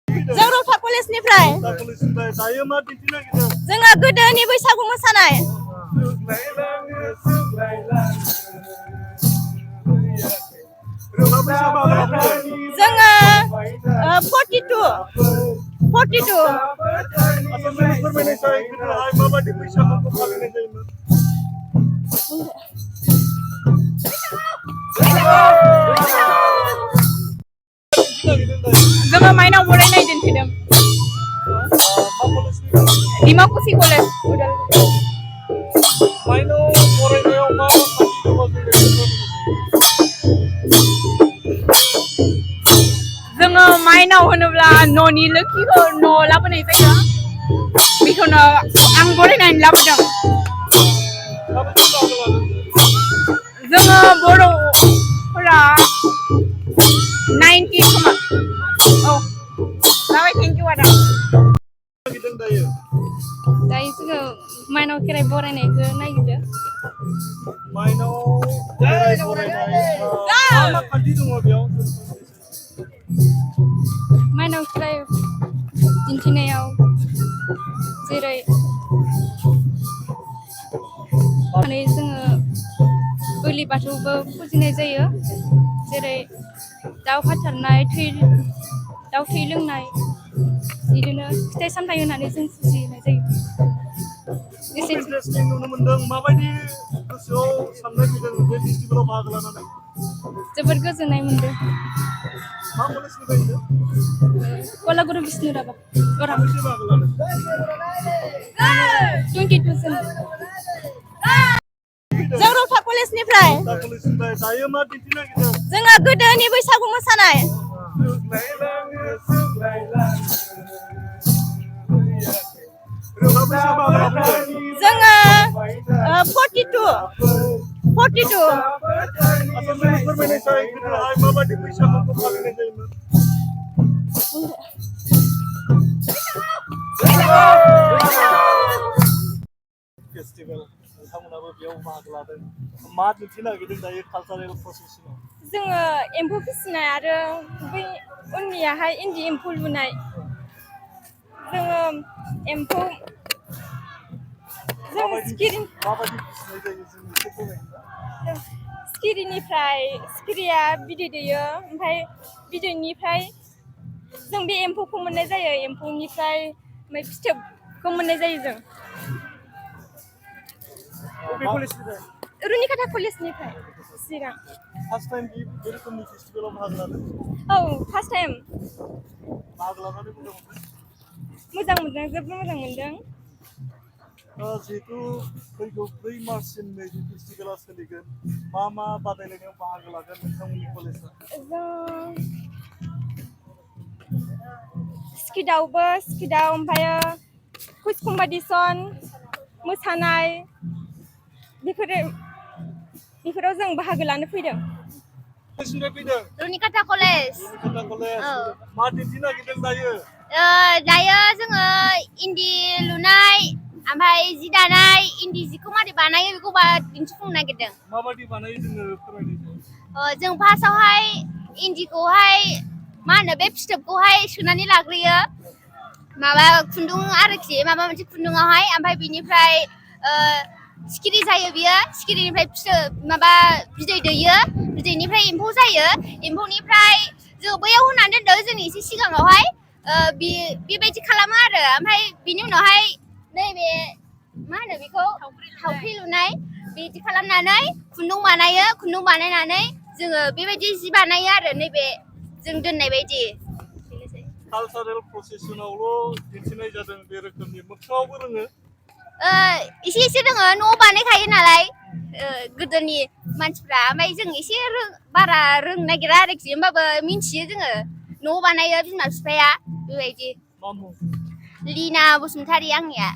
जों रौता कलेजनिफ्राय जोङो गोदोनि बैसागु मोसानाय जोङो 42 जोङो माइनाव बरायनाय दिन्थिदों डिमाकुसि कलेज माइनाव बरायनायाव मा जोङो माइनाव होनोब्ला न'नि लोखिखौ न'आव लाबोनाय जायो बेखौनो आं बरायनानै लाबोदों जोङो बर'फोरा 90 खोमा औ जाबाय थेंक इउ आदा दायो जोङो माइनाव खेराइ बरायनायखौ नागिरदों माइनाव खेराइ बरायनाय मा खान्थि दङ बेयाव माइनाव खेराइ दिन्थिनायाव जेरै जोङो बोलि बाथौबो फुजिनाय जायो जेरै दाउ हाथारनाय दाउ थै लोंनाय बिदिनो फिथाइ सामथाइ होनानै जों फुजिनाय जायो नुनो मोनदों माबायदि गोसोआव साननाय फैदों बे फेस्टिभेलाव बाहागो लानानै जोबोद गोजोननाय मोनदों मा कलेजनिफ्राय कलागुरु बिष्णु राभा 22 जों रौता कलेजनिफ्राय जोङो गोदोनि बैसागु मोसानाय जोङो 42 फेस्टिभेल नोंथांमोनाबो बेयाव बाहागो लादों मा दिन्थिनो नागिरदों दायो कालचारेल प्रसेसनाव जोङो एम्फौ फिसिनाय आरो बै उननियाहाय इन्दि एम्फौ लुनाय जोङो एम्फौ जों सिखिरिनिफ्राय सिखिरिया बिदै दैयो ओमफ्राय बिदैनिफ्राय जों बे एम्फौखौ मोननाय जायो एम्फौनिफ्राय फिथोबखौ मोननाय जायो जों रुनिकाटा कलेजनिफ्राय सिगां फार्स्ट टाइम बे रोखोमनि फेस्टिभेलाव बाहागो लादों औ फार्स्ट टाइम बाहागो लानानै मोजां मोनदों जोबोद मोजां मोनदों जिहेतु फैगौ 4 मार्चसिम नैबे फेस्टिभेला सोलिगोन मा बादायलायनायाव बाहागो लागोन नोंथांमोननि कलेजआ स्किटआव ओमफ्रायो कुइज कम्पिटिसन मोसानाय बेफोराव जों बाहागो लानो फैदों रुनिकाटा कलेज मा दिन्थिनो नागिरदों दायो जोङो इन्दि लुनाय ओमफ्राय जि दानाय इन्दि जिखौ मारै बानायो बेखौ दिन्थिफुंनो नागिरदों माबायदि बानायो जोङो फोरमायनाय जों फार्स्टआवहाय इन्दिखौहाय मा होनो बे फिथोबखौहाय सोनानै लाग्रोयो माबा खुन्दुं आरोखि माबा मोनसे खुन्दुङावहाय ओमफ्राय बिनिफ्राय सिखिरि जायो बियो सिखिरिनिफ्राय माबा बिदै दैयो बिदैनिफ्राय एम्फौ जायो एम्फौनिफ्राय जों बैयाव होनानै दोनदों जों एसे सिगाङावहाय बेबायदि खालामो आरो ओमफ्राय बिनि उनावहाय नैबे मा होनो बेखौ थावख्रि लुनाय बिदि खालामनानै खुन्दुं बानायनानै जोङो बेबायदि जि बानायो आरो नैबे जों दोननाय बायदि कालचारेल प्रसेसनावल' दिन्थिनाय जादों बे रोखोमनि मोगथाङावबो रोङो एसे रोङो न'आव बानायखायो नालाय गोदोनि मानसिफ्रा ओमफ्राय जों एसे बारा रोंनो नागिरा आरोखि होमबाबो मिन्थियो जोङो न'आव बानायो बिमा बिफाया बेबायदि लिना बसुमतारी आंनिया